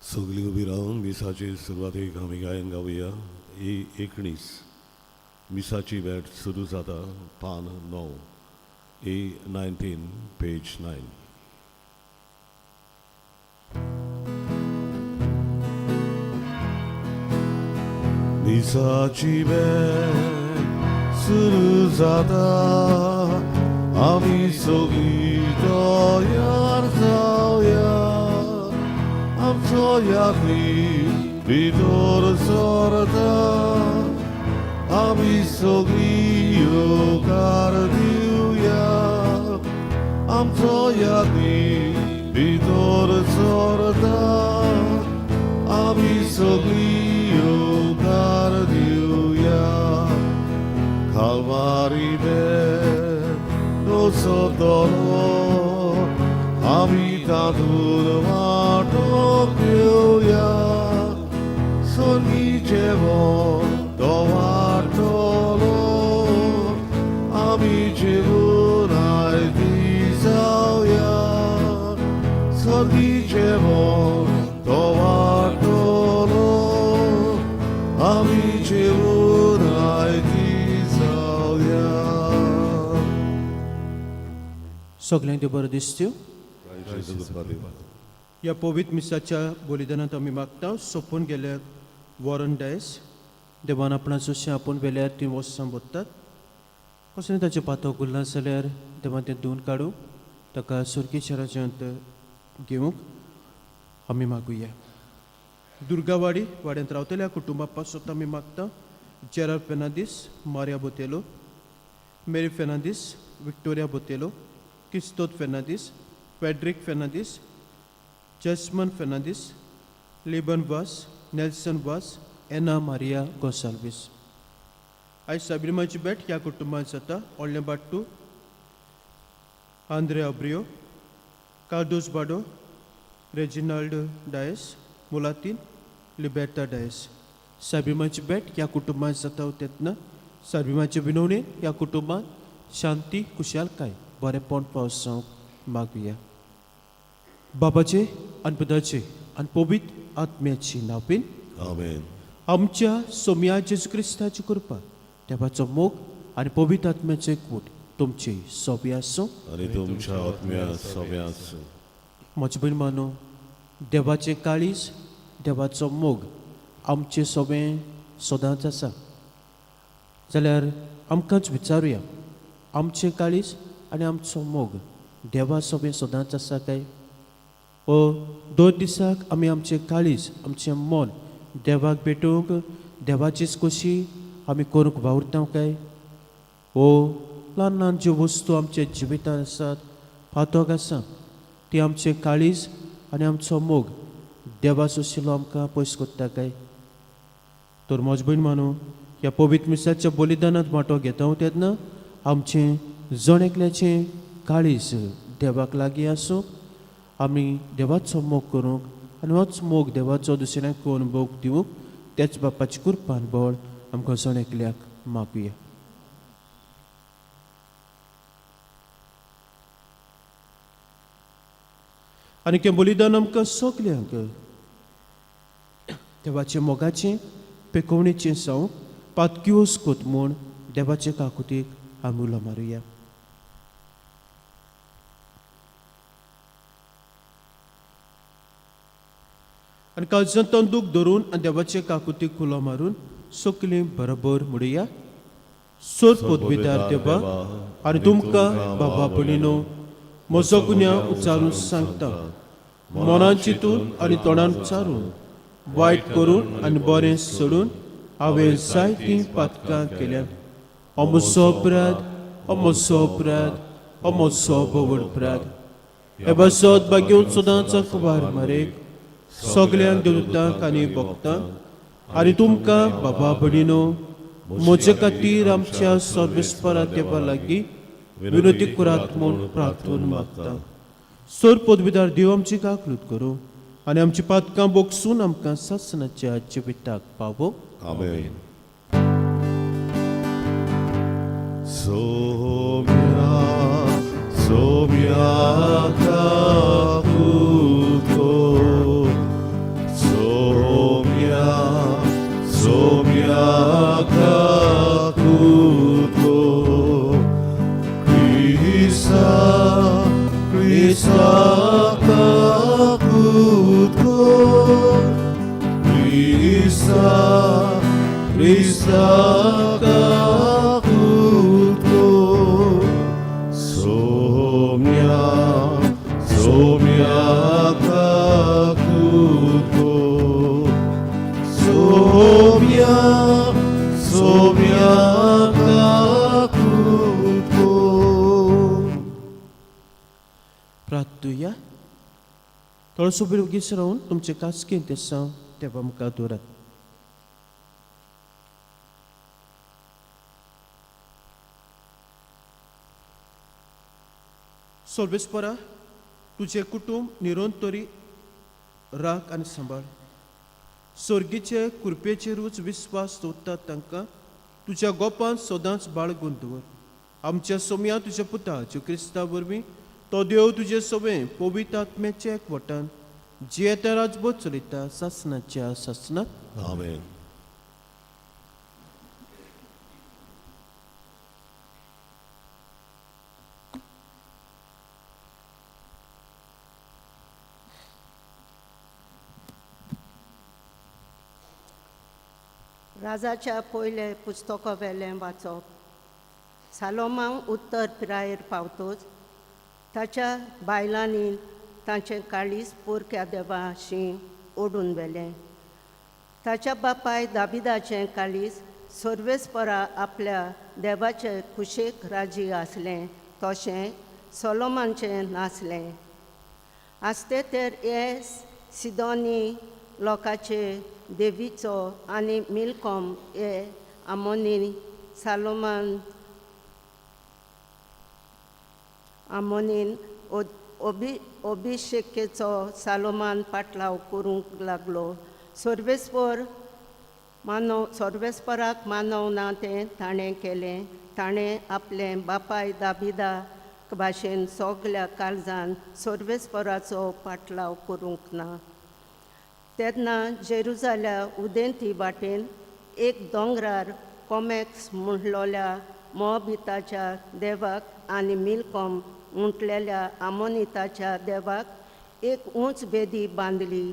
सगळीं उबी रावन मिसाचे सुरवातेक आमी गायन गावया. ही 19 मिसाची भेट सुरू जाता, पान 9, ए 19, पेज 9. मिसाची भेट सुरू जाता, आमी सगळीं तयार जावया, आमचो यात्री भितर सरता, आमी सगळीं येवकार दिवया, आमचो यात्री भितर सरता, आमी सगळीं येवकार दिवया. कालवारी सोदलो, आमी तातूंत वांटो घेवया, स्वर्गी जेवण तो वांटलो, आमी जेवून आयती जावया, स्वर्गी जेवण तो वांटलो, आमी जेवून आयती जावया. सगल्यांक देव बरो दिसत्यो. ह्या पवित्र मिसाच्या बलिदानांत आमी मागता सोंपून गेल्या वॉरन डायस, देवान आपणाचो जशें आपूण वेल्यार ती वर्सां वतात, कसलें ताचें पातो उरलां जाल्यार देवान तें धुवन काडूं, ताका सुर्गीच्या राज्यांत घेवंक आमी मागुया. दुर्गावाडी वाड्यांत रावतल्या कुटुंबा पासत आमी मागता Gerald Fernandes, Maria Botelho, Mary Fernandes, Victoria Botelho, किस्तोद Fernandes, Frederick Fernandes, Jasmine Fernandes, लिबन वास, नेल्सन वास, एना मारिया गोंसाल्वीस. आयज साबिरमाची भेट ह्या कुटुंबांत जाता: ओडलें बाट्टू, आंद्रे अब्रियो, कार्दोज बाडो, रेजिनाल्ड डायस, मुलातीन लिबेर्ता डायस. साबिमाची भेट ह्या कुटुंबांत जाता तेन्ना साबिमाचे विनवणे ह्या कुटुंबांत शांती, खुशालकाय, बरेपण पावस जावंक मागुया. बाबाचे आनी पुताचे आनी पवित्र आत्म्याची नांवान. आमेन. आमच्या सोमया जेजू क्रिस्ताची कृपा, देवाचो मोग आनी पवित्र आत्म्याचो एकवट तुमचे सोबी आसूं. आनी तुमच्या आत्म्या सोब्या आसूं. म्हजे भयण मानो, देवाचें काळीज, देवाचो मोग आमचे सोबें सदांच आसा जाल्यार आमकांच विचारुया, आमचें काळीज आनी आमचो मोग देवा सोबें सदांच आसा काय? ओ दोन दिसाक आमी आमचें काळीज, आमचें मन देवाक भेटोवंक, देवाचीच खोशी आमी करूंक वावुरता काय? ओ ल्हान ल्हान ज्यो वस्तू आमच्या जिवितांत आसात, पातक आसा, ती आमचें काळीज आनी आमचो मोग देवा सोशिलो आमकां पयस करता काय? तर म्हज भयण मानू, ह्या पवित्र मिसाच्या बलिदानांत वांटो घेता तेन्ना आमचें जण एकल्याचें काळीज देवाक लागीं आसूं, आमी देवाचो मोग करूंक आनी होच मोग देवाचो दुसऱ्यांक अनुभव दिवंक तेच बापाची कृपान बळ आमकां जण एकल्याक मागुया. आनी तें बलिदान आमकां सगल्यांक देवाचे मोगाचें पेकोवणेचें जावंक पातकिवस कोत म्हूण देवाचे काकुतीक आमी उलो मारुया. आनी काळजांत दूख धरून आनी देवाचे काकुतीक उलो मारून सगलीं बरोबर म्हणुया: सोर पदवीदार देवा, आनी तुमकां बाबा भयणीनो, म्हजो गुन्यांव उच्चारून सांगता. मनान चिंतून आनी तोंडान उच्चारून, वायट करून आनी बरें सोडून हांवें जायतीं पातकां केल्यात. हो म्हजो अपराध, हो म्हजो अपराध, हो म्हजो भोव अपराध. हे बसत भाग्योन सदांच कुवार मारेक, सगल्यांक देवतांक आनी भक्तांक आनी तुमकां बाबा भयणीनो, म्हजे खातीर आमच्या सर्वेस्परा देवा लागीं विनोदी करात म्हूण प्रार्थून मागता. सर पदवीदार देव आमची काकलूत करूं आनी आमची पातकां बोगसून आमकां सासणाच्या जिविताक पावो. आमेन. सोम्या सोम्या काकुतो, काकूत कर क्रिस्ता क्रिस्ता काकूत कर सोम्या सोम्या काकूत कर सोम्या सोम्या काकूत कर प्रार्थुया. थोडोसो वेळ ओगीच रावन तुमचे कास्केंत तेसांव देवा मुखार दवरात. सर्वेस्परा, तुजें कुटूंब निरंतरी राख आनी सांबाळ. सर्गीचे कृपेचेरूच विस्वास दवरतात तांकां तुज्या गोपान सदांच बाळगून दवर. आमच्या सोम्या तुज्या पुता ज्यो क्रिस्ता वरवीं तो देव तुजे सवें पवित्र आत्म्याच्या एकवटान जियेता राजबोध चलयता सासनाच्या सासनात. आमेन. राजाच्या पयले पुस्तका वेलें वाचप. सालोमांव उत्तर पिरायेर पावतोच ताच्या बायलांनी तांचें काळीज पोरक्या देवाशी ओडून व्हेलें. ताच्या बापाय दाबिदाचें काळीज सर्वेस्परा आपल्या देवाचे कुशेक राजी आसलें तशें सोलोमानचें नासलें. आसते तर हे सिदोनी लोकांचे देवीचो आनी मिलकॉम हे आमोनी सालोमान आमोनीन अभिषेकेचो सालोमान पाटलाव करूंक लागलो. सर्वेस्पर मानव सर्वेस्पराक मानवना तें ताणें केलें. ताणें आपलें बापाय दाबिदा भाशेन सगल्या काळजान सर्वेस्पराचो पाटलाव करूंक ना. तेन्ना जेरुजाल्या उदेंती वाटेन एक दोंगरार कोमॅक्स म्हणलोल्या मोबिताच्या देवाक आनी मिलकॉम म्हटलेल्या आमोनिताच्या देवाक एक उंच बेदी बांदली.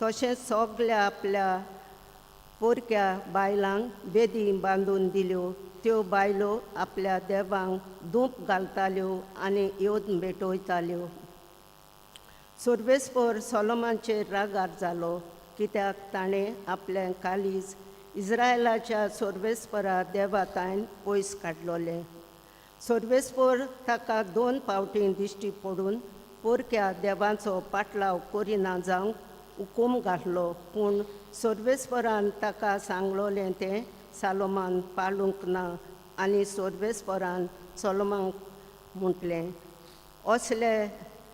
तशेंच सगल्या आपल्या पोरक्या बायलांक बेदी बांदून दिल्यो. त्यो बायलो आपल्या देवांक धूप घालताल्यो आनी येवन भेटयताल्यो. सर्वेस्पर सोलोमानचेर रागार जालो कित्याक ताणें आपलें कालीज इस्रायलाच्या सर्वेस्परा देवातायन पयस काडलोलें. सर्वेस्पर ताका 2 फावटीं दिश्टी पडून पोरक्या देवांचो पाटलाव करिना जावंक हुकूम घातलो. पूण सर्वेस्परान ताका सांगलोलें तें सालोमान पाळूंक ना आनी सर्वेस्परान सोलोमाक म्हटलें, असले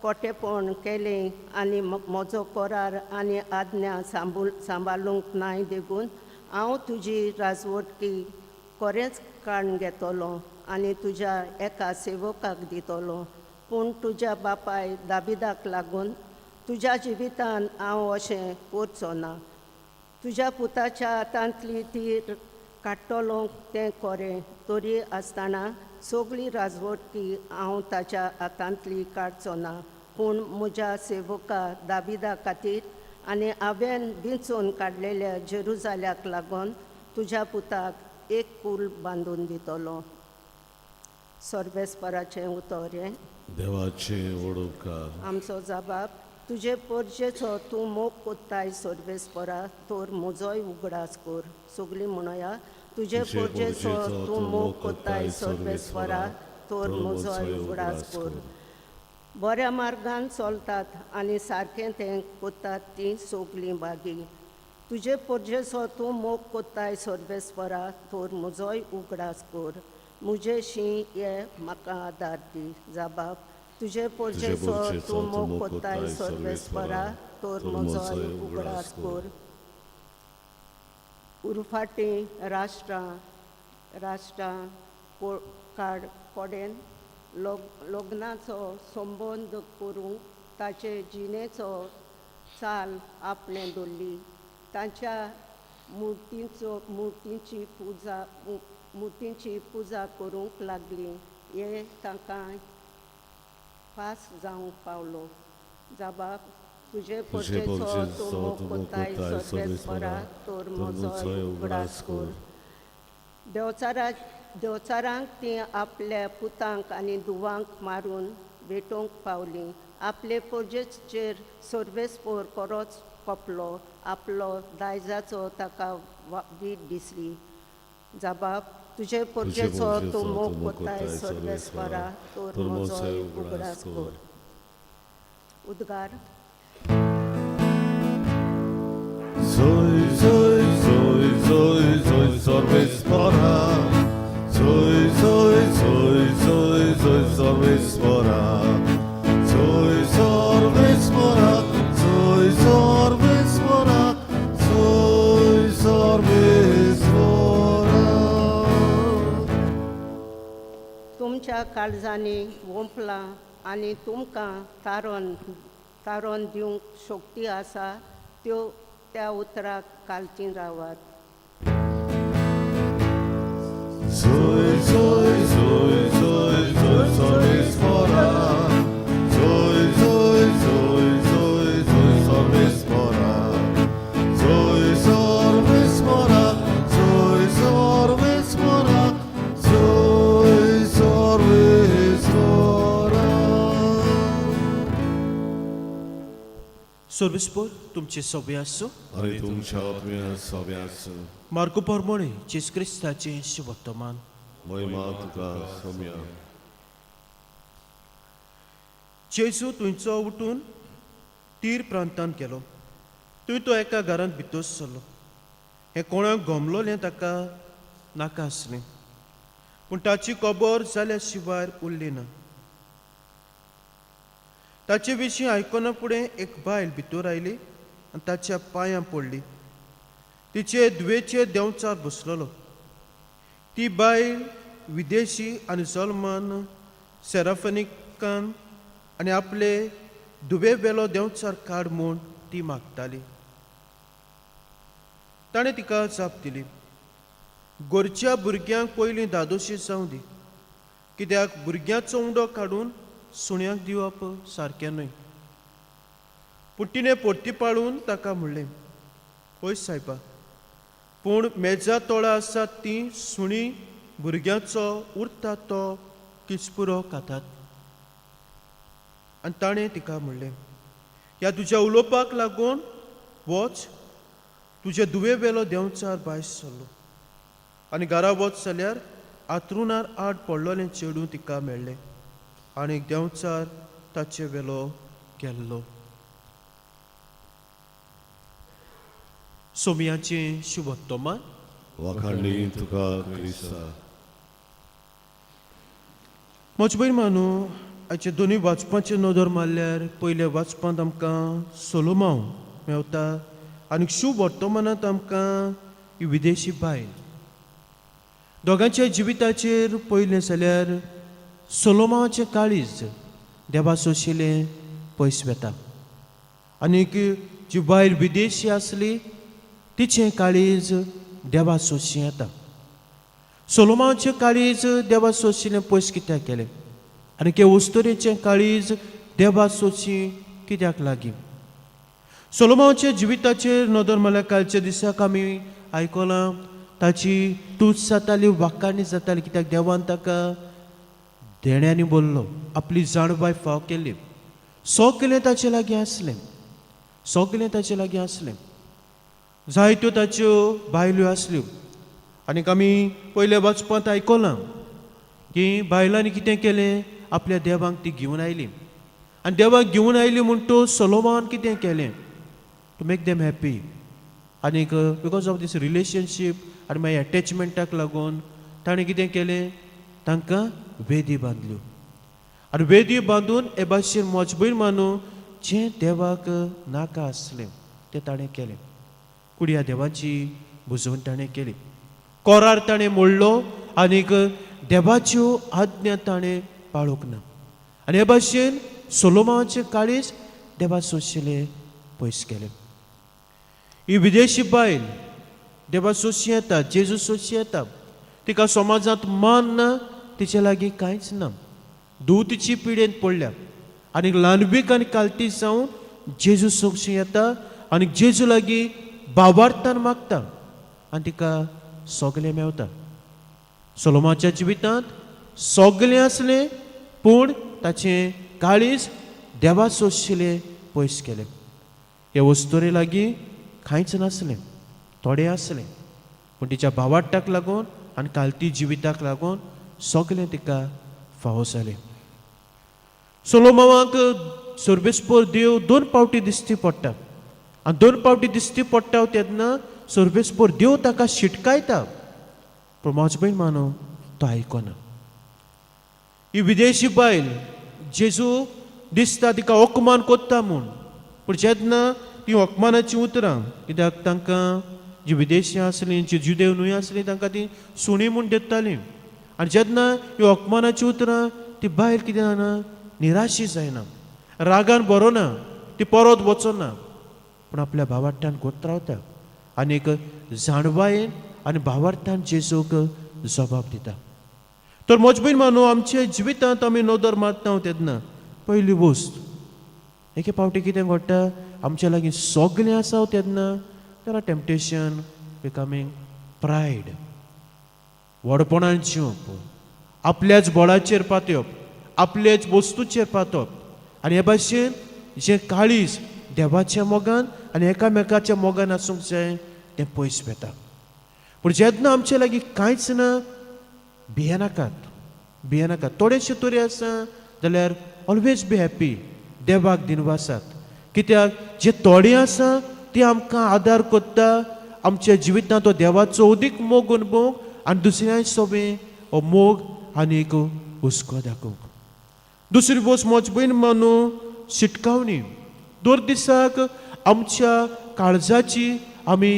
कोटेपण केलें आनी म्हजो करार आनी आज्ञा सांबाळूंक नाय देखून हांव तुजी राजवटकी कोरेंच काडून घेतलो आनी तुज्या एका सेवकाक दितलो. पूण तुज्या बापाय दाबिदाक लागून तुज्या जिवितान हांव अशें करचो ना. तुज्या पुताच्या हातांतली ती काडटलो तें कोरें तरी आसतना सगळी राजवटकी हांव ताच्या हातांतली काडचो ना. पूण म्हज्या सेवका दाबिदा खातीर आनी हांवें विंचून काडलेल्या जेरुजाल्याक लागून तुज्या पुताक एक पूल बांदून दितलो. सर्वेस्पराचें उतर हें. देवाचें व्हड उपकार. आमचो जबाब तुजे पोरजेचो तूं मोग कोत्ताय सर्वेस्परा तर म्हजोय उगडास कर. सगळीं म्हणोया, तुजे पोरजेचो तूं मोग कोत्ताय सर्वेस्परा तर म्हजोय उगडास कर. बऱ्या मार्गान चलतात आनी सारकें तें कोत्तात तीं सगळीं बागी. तुजे पोरजेचो तूं मोग कोत्ताय सर्वेस्परा तर म्हजोय उगडास कर. म्हजे शी हे म्हाका आदार दी. जबाब तुजे पोरजेचो तूं मोग कोत्ताय सर्वेस्परा तर म्हजोय उगडास कर. उरफाटीं राष्ट्रां राष्ट्रां कडेन लग्नाचो संबंद करूंक ताचे जिणेचो चाल आपणें दवरली. तांच्या मुर्तींची पुजा करूंक लागली. हें तांकां फास जावंक पावलो. जबाब तुजे तुजे परजेचो तूं परजेचो मोग तूं मोग कोत्ताय कोत्ताय सर्वेस्परा सर्वेस्परा तर तर म्हजोय म्हजोय उगडास उगडास कर कर. देवचारा देवचारांक तीं आपल्या पुतांक आनी धुवांक मारून भेटोवंक पावलीं आपले पोरजेचेर सर्वेस्पोर कोरोच कोपलो आपलो दायजाचो ताका वीट दिसली जाबाब तुजे तुजे पोरजेचो तूं परजेचो मोग तूं मोग कोत्ताय कोत्ताय सर्वेस्परा सर्वेस्परा तर तर म्हजोय म्हजोय उगडास उगडास कर कर. उद्गार Zoy, zoy, zoy, zoy, zoy, सर्वेस्परा. Zoy, zoy, zoy, zoy, zoy, सर्वेस्परा. Zoy, सर्वेस्परा. Zoy, सर्वेस्परा. Zoy, सर्वेस्परा. तुमच्या काळजांनी वोंपलां आनी तुमकां तारोन तारोन दिवंक शक्ती आसा त्यो त्या उतराक कालची रावात. Zoy, zoy, zoy, zoy, zoy, सर्वेस्परा. Zoy, zoy, zoy, zoy, zoy, सर्वेस्परा. Zoy, सर्वेस्परा. Zoy, सर्वेस्परा. Zoy, सर्वेस्परा. सर्वेस्पोर तुमचे सगळे आसूं. आनी तुमच्या आत्म्या सगळें आसूं. मार्को परमोणे जेजू क्रिस्ताचें शुभवर्तमान. महिमा तुका सोम्या. जेजू थंयचो उठून तीर प्रांतांत गेलो. थंय तो एका घरांत भितर सरलो. हें कोणाक गमलोलें ताका नाका आसलें, पूण ताची खबर जाल्या शिवाय उरली ना. ताचे विशीं आयकना फुडें एक बायल भितर आयली आनी ताच्या पांयां पडली. तिचे धुवेचे देंवचार बसलेलो. ती बायल विदेशी आनी जल्मान सेराफनिकान आनी आपले धुवे वेलो देंवचार काड म्हूण ती मागताली. ताणें तिका जाप दिली, गोरच्या भुरग्यांक पयलीं धादोशी जावं दी, कित्याक भुरग्यांचो उंडो काडून सुण्यांक दिवप सारकें न्हय. पूण तिणें परती पाळून ताका म्हणलें, हय सायबा, पूण मेजा तोळा आसात तीं सुणीं भुरग्यांचो उरता तो किचपुरो खातात. आनी ताणें तिका म्हणलें, ह्या तुज्या उलोवपाक लागून वच, तुजे दुवे वेलो देंवचार भायर सरलो. आनी घरा वच जाल्यार आतरुणार आड पडलोलें चेडूं तिका मेळ्ळें आनी देंवचार ताचे वेलो गेल्लो. सोमयाचें शुभत्तमान. वाखाणणी तुका क्रिस्ता. म्हजे भयण मानू, आयचे दोनूय वाचपाचेर नदर मारल्यार पयल्या वाचपांत आमकां सोलोमांव मेवता आनी शुभ वर्तमानांत आमकां ही विदेशी बायल. दोगांच्या जिविताचेर पयलें जाल्यार सोलोमांवाचें काळीज देवा सोशिलें पयस वेता आनीक जी बायल विदेशी आसली तिचें काळीज देवा सोशी येता. सोलोमाचें काळीज देवा सोशिलें पयस कित्याक गेलें आनी के उस्तुरेचें काळीज देवा सोशी कित्याक लागीं? सोलोमाच्या जिविताचेर नदर मारल्यार कालच्या दिसाक आमी आयकलां ताची तूच जाताली, वाखाणी जाताली, कित्याक देवान ताका देण्यांनी बोल्लो, आपली जाणवाय फाव केली. सगलें ताचे लागीं आसलें, सगलें ताचे लागीं आसलें. जायत्यो ताच्यो बायल्यो आसल्यो आनीक आमी पयल्या वाचपांत आयकलां की बायलांनी कितें केलें, आपल्या देवांक ती घेवन आयली आनी देवाक घेवन आयली म्हूण तो सोलोमान कितें केलें टू मेक देम हॅप्पी. आनीक because of these relationship आनी मागीर एटॅचमेंटाक लागून ताणें कितें केलें, तांकां वेदी बांदल्यो आनी वेदी बांदून हे भाशेन मजबूर मानून जें देवाक नाका आसलें तें ताणें केलें. कुडया देवाची बुजवण ताणें केली, कोरार ताणें मोडलो आनीक देवाच्यो आज्ञा ताणें पाळूंक ना. आनी हे भाशेन सोलोमाचें काळीज देवा सोशिलें पयस केलें. ही विदेशी बायल देवा सोशी येता, जेजू सोशी येता, तिका समाजांत मान ना, तिचे लागीं कांयच ना. धूव तिची पिडेन पडल्या आनी ल्हानवीक आनी कालती जावन जेजू सोगशी येता आनी जेजू लागीं बाबार्थान मागता आनी तिका सगलें मेवता. सोलोमाच्या जिवितांत सगलें आसलें पूण ताचें काळीज देवा सोंशिल्लें पयस केलें. हे वस्तुरे लागीं कांयच नासलें, थोडें आसलें, पूण तिच्या भावार्ताक लागून आनी कालती जिविताक लागून सगलें तिका फावो जालें. सोलोमावाक सर्वेस्पर देव दोन पावटी दिश्टी पडटा आनी दोन पावटी दिश्टी पडटा तेन्ना सर्वेस्पर देव ताका शिटकायता, पूण म्हज भयण मानो तो आयकना. ही विदेशी बायल जेजू दिसता तिका अपमान कोत्ता म्हूण, पूण जेन्ना ती अपमानाचीं उतरां, कित्याक तांकां जी विदेशी आसलीं, जी जुदेव न्हय आसलीं, तांकां ती सुणी म्हूण दितालीं. आनी जेन्ना हीं अपमानाचीं उतरां ती बायल कितें जाणा निराशी जायना, रागान बरोना, ती परत वचना, पूण आपल्या भावार्थान गोत रावता आनी एक जाणवायेन आनी भावार्थान जेजूक जबाब दिता. तर म्हज भयण मानू आमच्या जिवितांत आमी नदर मारता तेन्ना पयली वस्त एके पावटी कितें घडटा, आमच्या लागीं सगलें आसा तेन्ना there are temptation becoming pride, व्हडपणान जिवप, आपल्याच बळाचेर पातयप, आपल्याच वस्तूचेर पातप आनी हे भाशेन जें काळीज देवाच्या मोगान आनी एकामेकाच्या मोगान आसूंक जाय तें पयस वेता. पूण जेन्ना आमचे लागीं कांयच ना, भियेनाकात, भियेनाकात. थोडेशे तरी आसा जाल्यार ऑलवेज बी हॅप्पी, देवाक दिनवासात, कित्याक जे थोडे आसा ती आमकां आदार कोत्ता आमच्या जिवितांत तो देवाचो अदीक मोग अणभवूंक आनी दुसऱ्या सोबें हो मोग आनी एक हुस्को दाखोवंक. दुसरी वस्त म्हज भयण मानू शिटकावणी. दर दिसाक आमच्या काळजाची आमी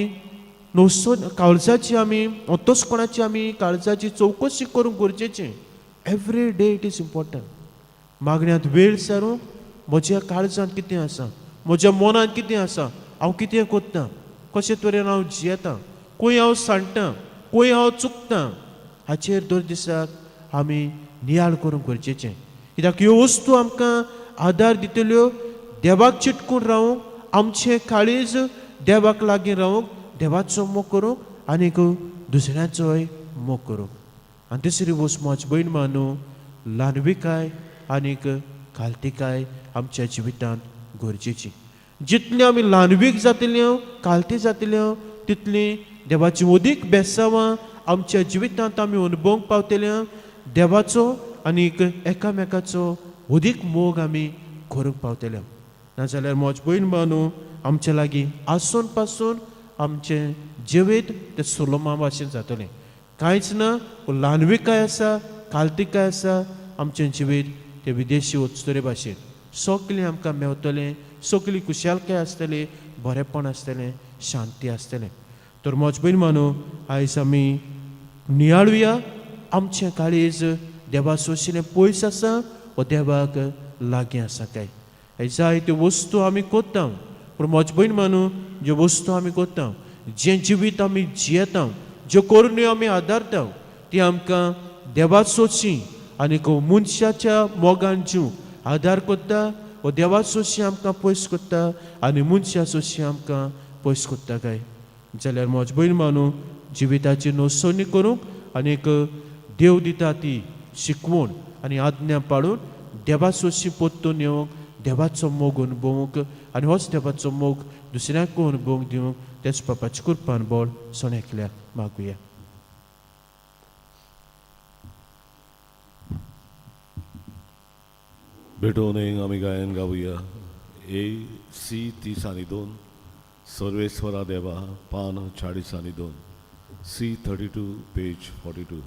नवसो काळजाची आमी अंतस्कोणाची आमी काळजाची चवकशी करूंक गरजेचें. Every day it is important. मागण्यांत वेळ सारूंक म्हज्या काळजांत कितें आसा, म्हज्या मनांत कितें आसा, हांव कितें कोत्ता, कशे तरेन हांव जियेतां, खंय हांव सांडटा, खंय हांव चुकतां, हाचेर दर दिसाक आमी नियाळ करूंक गरजेचें. कित्याक ह्यो वस्तू आमकां आदार दितल्यो देवाक चिटकून रावूंक, आमचें काळीज देवाक लागीं रावूंक, देवाचो मोग करूंक आनीक दुसऱ्याचोय मोग करूंक. आनी तिसरी वस्त म्हज भयण मानू ल्हानविकाय आनीक कालतिकाय आमच्या जिवितांत गरजेची. जितली आमी ल्हानवीक जातल्यो, कालती जातल्यो, तितली देवाची अदीक बेसांवां आमच्या जिवितांत आमी अणभवूंक पावतल्यो. देवाचो आनीक एकामेकाचो अदीक मोग आमी करूंक पावतल्यो. नाजाल्यार म्हज भयण मानू आमच्या लागीं आसून पासून आमचें जिवीत तें सुलोमा भाशेन जातलें. कांयच ना, पूण ल्हानविकाय आसा, कालतिकाय आसा, आमचें जिवीत तें विदेशी उत्सरे भाशेन सगलें आमकां मेवतलें, सगली खुशालकाय आसतली, बरेंपण आसतलें, शांती आसतलें. तर म्हज भयण मानू आयज आमी नियाळुया आमचें काळीज देवा सोशिलें पयस आसा वो देवाक लागीं आसा काय. हे जायत्यो वस्तू आमी कोत्ता, पूण म्हज भयण मानू ज्यो वस्तू आमी कोत्ता, जें जिवीत आमी जियेता, ज्यो करण्यो आमी आदारता, ती आमकां देवा सोशी आनीक मनशाच्या मोगान जिवंक आदार कोत्ता वो देवा सोशी आमकां पयस कोत्ता आनी मनशा सोशी आमकां पयस कोत्ता काय. जाल्यार म्हज भयण मानू जिविताची नोसणी करूंक आनीक देव दिता ती शिकवण आनी आज्ञा पाळून देवा सोशी परतून येवंक, देवाचो मोग अणभवूंक आनी होच देवाचो मोग दुसऱ्यांक अणभवूंक दिवंक तेच बापाची कृपान बळ सण एकल्याक मागुया. भेटोवन आमी गायन गावया ए सी 30 आनी 2, सर्वेस्वरा देवा, पान 42, C 32 page 42.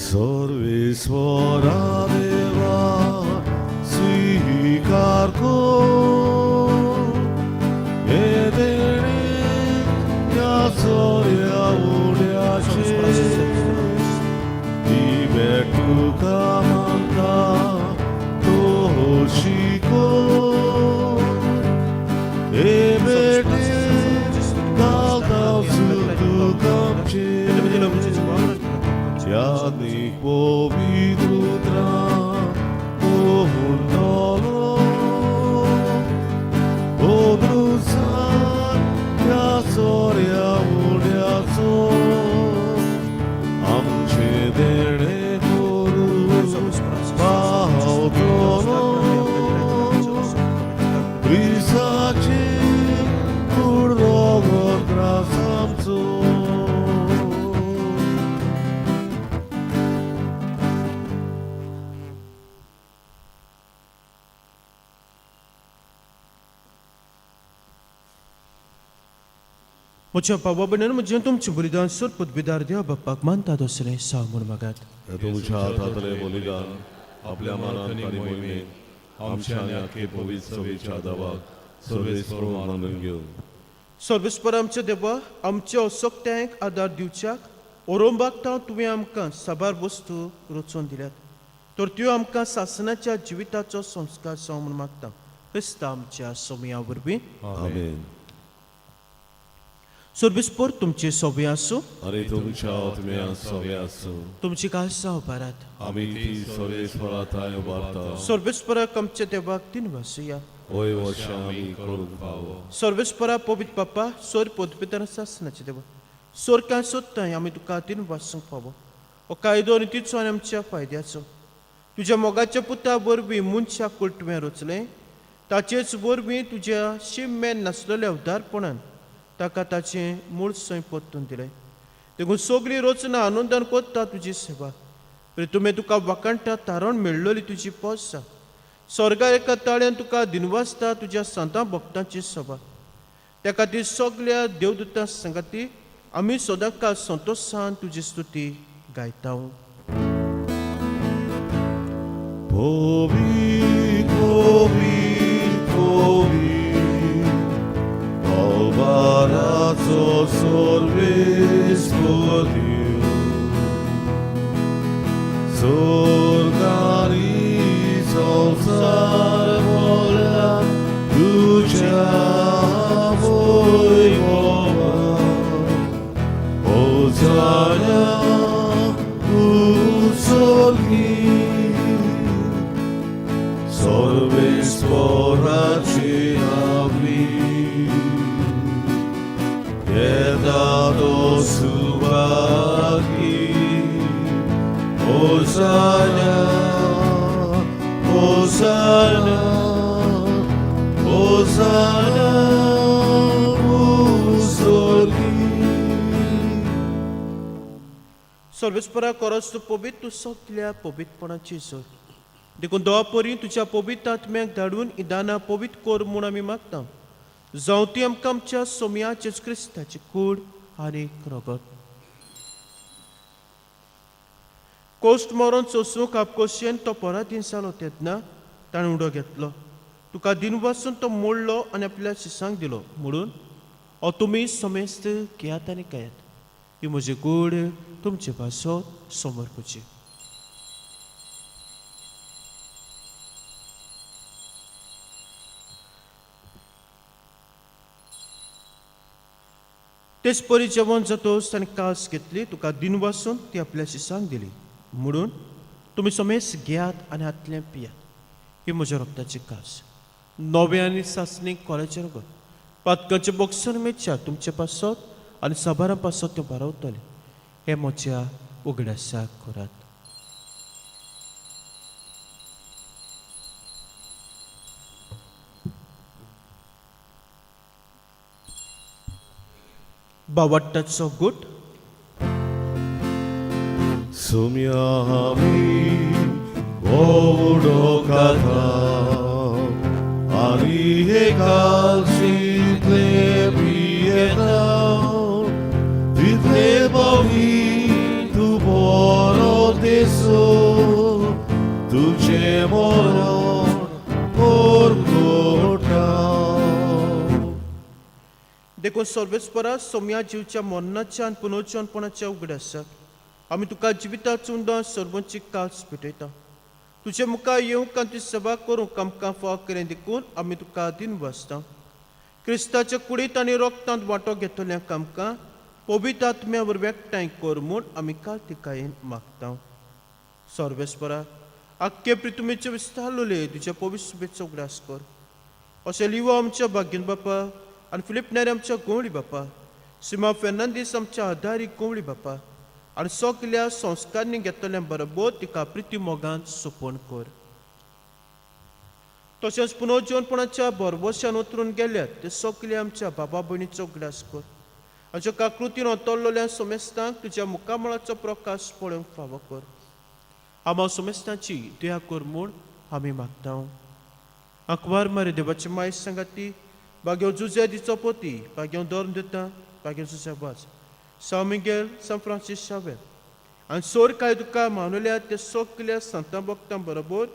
Sarveswara देवा स्वीकार कर हे देणे ह्या सोऱ्या उड्याचे, ही भेट तुका मागता तो शिको, हे भेटे घालता सुख तुमचे ह्या पवित्र उतरां म्हणटलो पदरुसान त्या सोऱ्या उड्याचो आमचें देणें करून पावतलो क्रिस्ताचे कुडरो त्रास आमचो. म्हज्या बाबा भयणांनो, म्हजें तुमचें बलिदान सोद पदवीदार देव बाप्पाक मानता तसलें साव म्हूण मागात. तुमच्या हातांतलें बलिदान आपल्या मनान आनी मोहिमेन आमच्या आनी आख्खे पवित्र सभेच्या दवाक सर्वेस्पर मानून घेवं. सर्वेस्पर आमच्या देवा, आमच्या असक्त्यांक आदार दिवच्याक ओरोंबाक तावन तुवें आमकां साबार वस्तू रचून दिल्यात, तर त्यो आमकां सासणाच्या जिविताचो संस्कार जावं म्हूण मागता, क्रिस्ता आमच्या सोमया वरवीं. आमेन. सर्वेस्पर तुमचे सोबे आसूं. आनी तुमच्या आत्म्या सवे आसूं. तुमची काळजां उबारात. आमी ती सर्वेस्परा थांय उबारता. सर्वेस्पराक आमच्या देवाक तीन वासुया. वय वर्षां आमी करूंक फावो. सर्वेस्परा पवित्र बाप्पा, सोर पदपितर सासणाचे देवा, सोर कांय सोदताय आमी तुका तीन वासूंक फावो हो कायदो आनी तिचो आनी आमच्या फायद्याचो. तुज्या मोगाच्या पुता वरवीं मनशाक कूळ तुवें रचलें, ताचेच वरवीं तुज्या शिम्मेन नासलेल्या उदारपणान ताका ताचें मूळ सैम परतून दिलें. देखून सगळी रचना आनंदान करता तुजी सेवा. तुवें तुका वाखाणटा तारण मेळ्ळली तुजी पोसा स्वर्गार एका ताळ्यान तुका दिनवासता तुज्या संतां भक्तांची सभा. त्या खातीर सगल्या देवदूतां सांगाती आमी सदांकाळ संतोशान तुजी स्तुती गायता. पवित्र पवित्र पवित्र अवबाराचो सर्वेस्पर देव, स्वर्गारी संवसार भरला तुज्या वैभवान. होसाना उत्सर्गी, सर्वेस्पराची नावी येता तो सुभागी. होसाना होसाना होसाना उत्सर्गी. सर्वेस्परा करस तूं पवित्र, तूं सगल्या पवित्रपणाची जोड. देखून दोवा परी तुज्या पवित्र आत्म्याक धाडून इदाना पवित्र कर म्हूण आमी मागता, जावं ती आमकां आमच्या सोमया जेजू क्रिस्ताची कूड आनी रगत. कोश्ट मरोन सोसूंक आपकोशेन तो पराधीन जालो तेन्ना ताणें उडो घेतलो, तुका दिनवासून तो मोडलो आनी आपल्या शिसांक दिलो म्हणून, हो तुमी समेस्त घेयात आनी खायात, ही म्हजी कूड तुमचे पासत समर्पची. तेच परी जेवण जातोच ताणें कास घेतली, तुका दिनवासून ती आपल्या शिसांक दिली म्हणून, तुमी समेस्त घेयात आनी हातलें पियात, ही म्हज्या रक्ताची कास, नवें आनी सासणी कोल्याचें रगत. पातकांचें बक्षण मेळच्या तुमचे पासत आनी साबारां पासत तें बारावतलें. हें म्हज्या उगडासाक करात. बावट्टाचो गुट. सुम्या आमी उडो खाता आनी हे कालशींतले पियेता, तितले पावटी तूं बरो देसो तुजें मरण परगटा. देखून सर्वेस्परा सोम्या जिवच्या मरणाच्या आनी पुनर्जनपणाच्या उगडासाक आमी तुका जिविताचो उंडा सर्वांची कास भेटयता. तुजे मुखार येवंक आनी तुजी सेवा करूंक आमकां फाव केलें देखून आमी तुका दिन वाचता. क्रिस्ताच्या कुडींत आनी रोगतांत वांटो घेतल्यांक आमकां पवित्र आत्म्या वरवीं एकठांय कर म्हूण आमी कार्तिकायेन मागता. सर्वेस्परा आख्खे प्रितुमेचे विस्तारलोले तुज्या पवित्र शुभेच्छा उगडास कर. अशें लिवो आमच्या भाग्यन बापा आनी फिलीप नायक आमच्या गोवळी बापा, सिमा फेर्नांदीस आमच्या आदारी गोवळी बापा आनी सगल्या संस्कारणी घेतल्या बरोबर तिका प्रिती मोगान सोंपण कर. तशेंच पुनर्जीवनपणाच्या भरवश्यान उतरून गेल्यात ते सगळे आमच्या बाबा भयणीचो उगडास कर. आमच्या काकृतीन अंतरलेल्या सोमेस्तांक तुज्या मुखामळाचो प्रकाश पळोवंक फावो कर. आमा सोमेस्तांची दया कर म्हूण आमी मागता. आंकवार मारी देवाची माय सांगाती बागेव जुजे दिचो पोती, बागेव धर्म दिता, बागेव जुजे वाज, साव मिगेल, सान फ्रांसीस शावेल आनी सोर काय तुका मानवल्या ते सगल्या संतां भक्तां बरोबर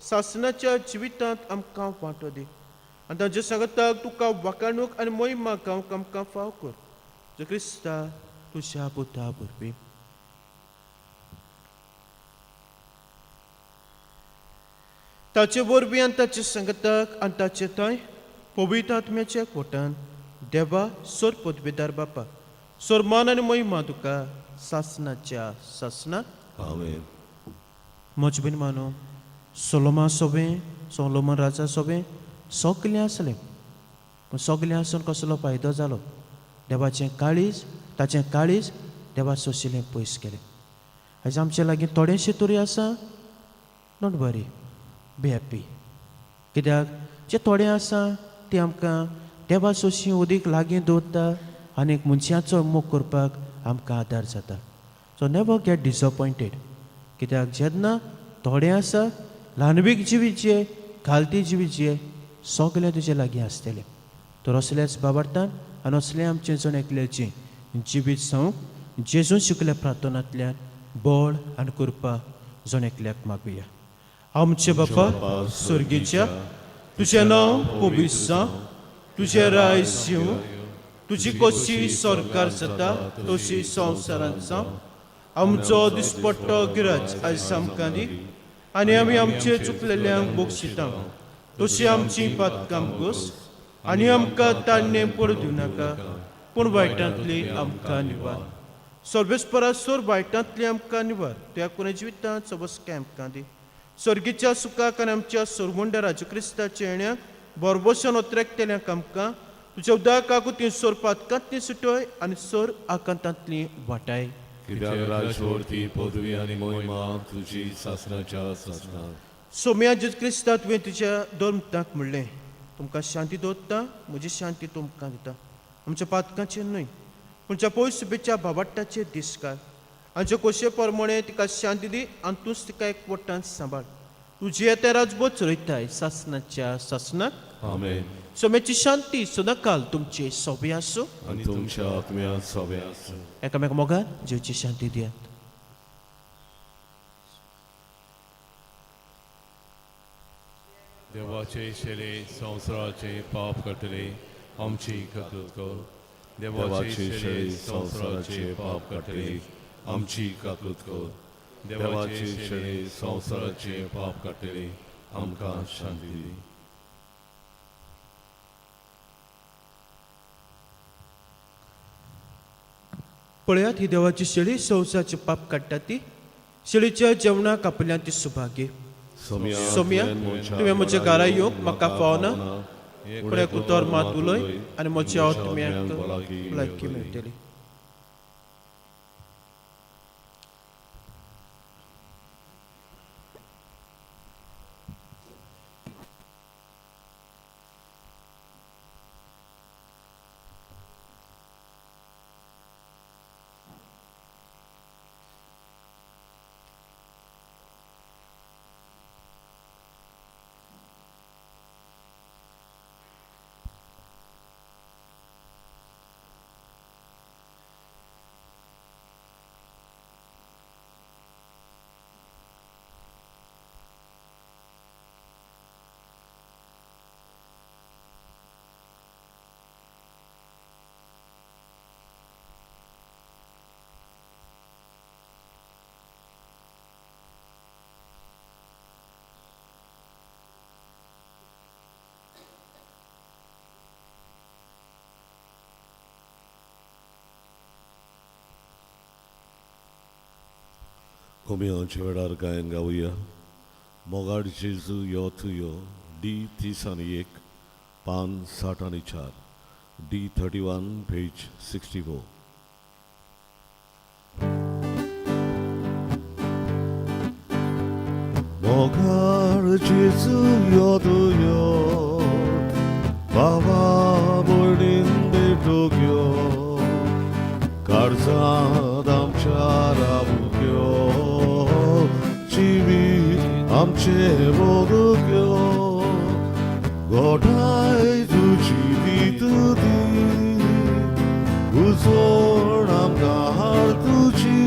सासनाच्या जिवितांत आमकां वांटो दी आनी तांचे सांगताक तुका वाकाणूक आनी मोहिमा गावंक आमकां फाव कर. जो क्रिस्ता तुज्या पुता वरवीं. ताचे वरवीं आनी ताचे सांगताक आनी ताचे थंय पवित्र आत्म्याच्या कोटान देवा सोर पदवेदार बापा सोर मान आनी महिमा तुका सासनाच्या सासनाक. आमेन. म्हज बीन मानो सोलोमा सोबें, सोलोमन राजा सोबें सगलें आसलें, पूण सगलें आसून कसलो फायदो जालो? देवाचें काळीज, ताचें काळीज देवा सोशिलें पयस केलें. आयज आमचे लागीं थोडेंशें तरी आसा, don't worry, be happy. कित्याक जें थोडें आसा तें आमकां देवा सोशी उदीक लागीं दवरता आनी मनशाचो मोग करपाक आमकां आदार जाता. So never get disappointed. कित्याक जेन्ना थोडें आसा, ल्हानवीक जिवीत जे, घालती जिवीत जे, सगलें तुजे लागीं आसतलें. तर असल्याच बाबार्थान आनी असलें आमचें जण एकल्याचें जिवीत जावंक जेजून शिकल्या प्रार्थनांतल्यान बळ आनी कृपा जण एकल्याक मागुया. आमचे बापा स्वर्गीच्या, तुजें नांव पवित्र जावं, तुजें राज येवं, तुजी कशी सरकार जाता तशी संवसारांत जावं. आमचो दिसपट्टो गिराज आयज आमकां दी आनी आमी आमचे चुकलेल्यांक बक्षिता तशी आमची पातकां घोस आनी आमकां ताणणें पडूं दिवं नाका, पूण वायटांतली आमकां निवार. सर्वेस्परा सोर वायटांतली आमकां निवार. तुज्या कोणे जिवितांत सबसकाय आमकां दी. स्वर्गीच्या सुखाक आनी आमच्या सोरमुंडा राजू क्रिस्ताच्या येण्याक बोरबोशन ओत्रेकतेल्यांक आमकां तुज्या उदक आगुती सोर पातकांतली सुटय आनी सोर आकांतांतली वाटाय. कित्याक राजवर्ती पदवी आनी मोहिमा तुजी सासनाच्या सासनाक. सोम्या जेजू क्रिस्ता, तुवें तुज्या धर्मताक म्हणलें, तुमकां शांती दवरता, म्हजी शांती तुमकां दिता. आमच्या पातकांचेर न्हय पूण ज्या पयस सुबेच्या भावाट्टाचेर दीस घाल. आमचे कोशे प्रमाणे तिका शांती दी आनी तूंच तिका एक वट्टान सांबाळ. तुजी येता राजबोध चलयताय सासनाच्या सासनाक. आमेन. सोम्याची शांती सदांकाल तुमचे सोबे आसूं आनी तुमच्या आत्म्यांत सोबे आसूं. एकामेका मोगान जेवची शांती दियात. देवाचे शेले संवसाराचे पाप काडटले आमची काकूत कर. देवाचे शेळी संवसाराचे पाप काडटले आमची काकूत कर. देवाचे शेळी संवसाराचे पाप काडटले आमकां शांती दी. पळयात ही देवाची शेळी संवसाराचे पाप काडटा ती शेळीच्या जेवणाक आपल्यान ती सुभागी. सोम्या, तुवें म्हज्या घरा येवंक म्हाका फावना, पूण एक उतर मात उलय आनी म्हज्या आत्म्याक भलायकी मेळटली. कोमियांच्या वेळार गायन गावया. मोगाड जेजू यो तूं यो, डी 31, पान 64, डी 31, पेज 64. मोगाड जेजू यो तूं यो, बाबा भयणीन भेटूंक यो, काळजांत आमच्या रावूंक यो, जिवीत आमचें बदलूंक यो, गोठाय तुजी दी तूं दी, उजवण आमकां हाड तुजी,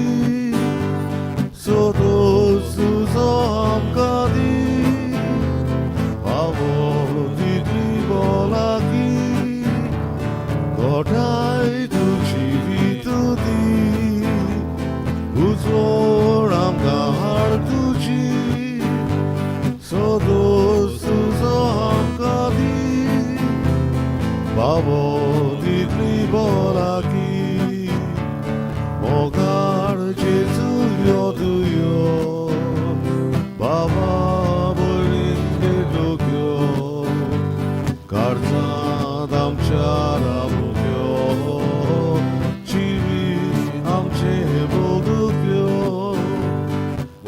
सोदोस तुजो आमकां दी, पावो दितली बोलाकी, गोठाय तुजी दी तूं दी, उजवण आमकां हाड तुजी, सोदोस तुजो आमकां दी, बाबो दितली बोलाकी, मोगाड जेजू यो तूं यो, बाबा भयणीन भेटूंक यो, काळजांत आमच्या रावूंक यो, जिवीत आमचें बदलूंक यो,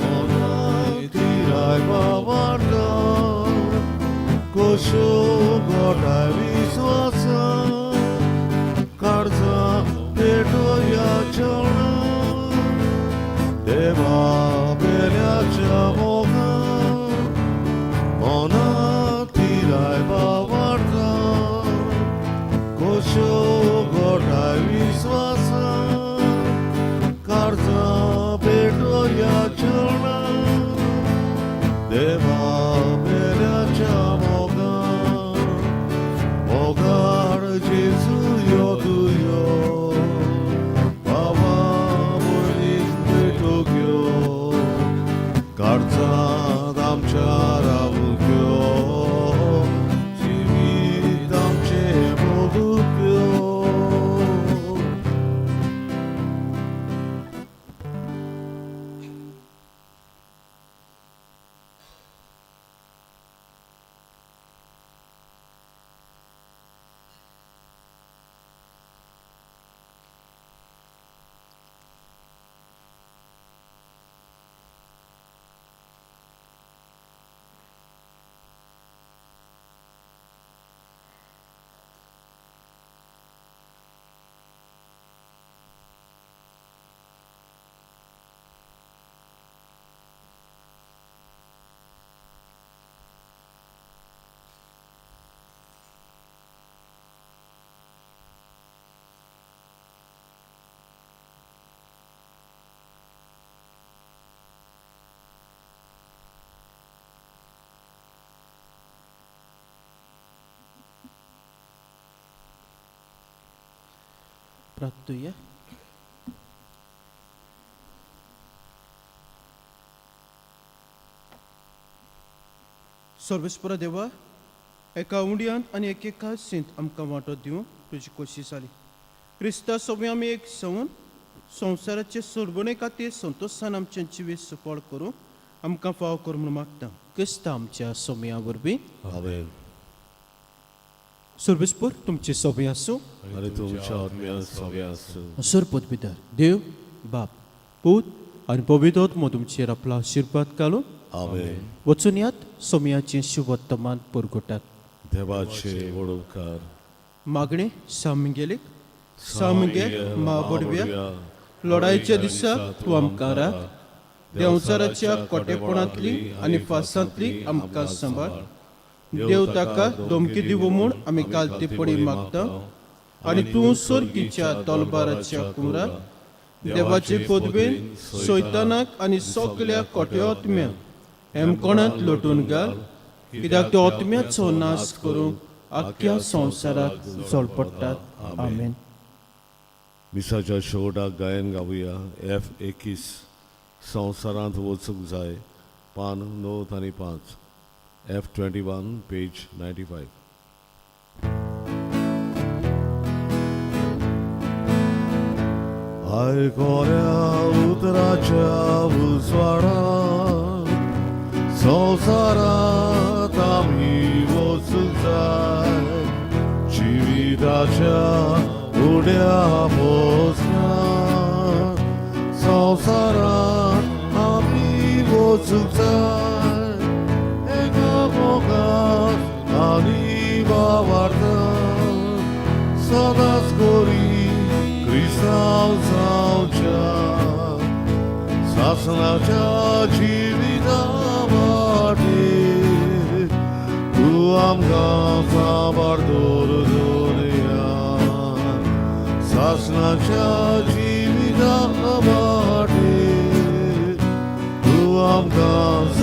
मोगाय तिराय बाबाटा, कोशो गोठाय विस्वासा, काळजां पेटोया चरणां, देवा पेल्याच्या मोगान, मनां तिराय बाबाटा, कोशो गोठाय विस्वासा, काळजां पेटोया चरणां, देवा पेल्याच्या मोगान, मोगाड जेजू यो तूं यो, बाबा भयणीक भेटूंक यो, काळजांत आमच्या रावूंक यो, जिवीत आमचें बदलूंक यो. प्रार्थुया. सर्वेस्परा देवा, एका उंडयांत आनी एके कासींत आमकां वांटो दिवंक तुजी कोशिश जाली. क्रिस्ता सोबी आमी एक सवन संवसाराचे सोडवणे खातीर संतोशान आमचें जिवीत सुफळ करूं आमकां फाव कर म्हूण मागता, क्रिस्ता आमच्या सोम्या वरवीं. आमेन. सर्वेस्पर तुमचे सोबे आसूं. आनी तुमच्या आत्म्या सोबे आसूं. सरपत भितर देव बाप, पूत आनी पवित्र आत्मो तुमचेर आपलो आशिर्वाद घालून. आमेन. वचून यात, सोम्याचें शुभवर्तमान पुरगोटात. देवाचे व्हड उपकार. मागणें सामगेलीक. सामगे मा बडव्या, लढायच्या दिसा तूं आमकां राख. देंवचाराच्या कोटेपणांतली आनी फासांतली आमकां सांबाळ. देव ताका धमकी दिवं म्हूण आमी कालतेपणी मागता आनी तूं सर्गीच्या तलबाराच्या कुमराक देवाचे पदवेन सैतानाक आनी सगल्या कोट्या आत्म्यांक हेमकोणांत लोटून घाल, कित्याक त्या आत्म्याचो नाश करूंक आख्ख्या संवसाराक जळपडटात. आमेन. मिसाच्या शेवटाक गायन गावया. एफ 21, संवसारांत वचूंक जाय, पान 95, एफ 21, पेज 95. आयकोऱ्या उतराच्या उजवाडान संवसारांत आमी वचूंक जाय जिविताच्या उड्या पोसना संवसारांत आमी वचूंक जाय एका मोगान आनी भावार्थान सदांच गोरी क्रिस्तांव जावच्या सासणाच्या जिविता वाटेर तूं आमकां साबार दवर दवरया सासणाच्या जिविता वाटेर तूं आमकां.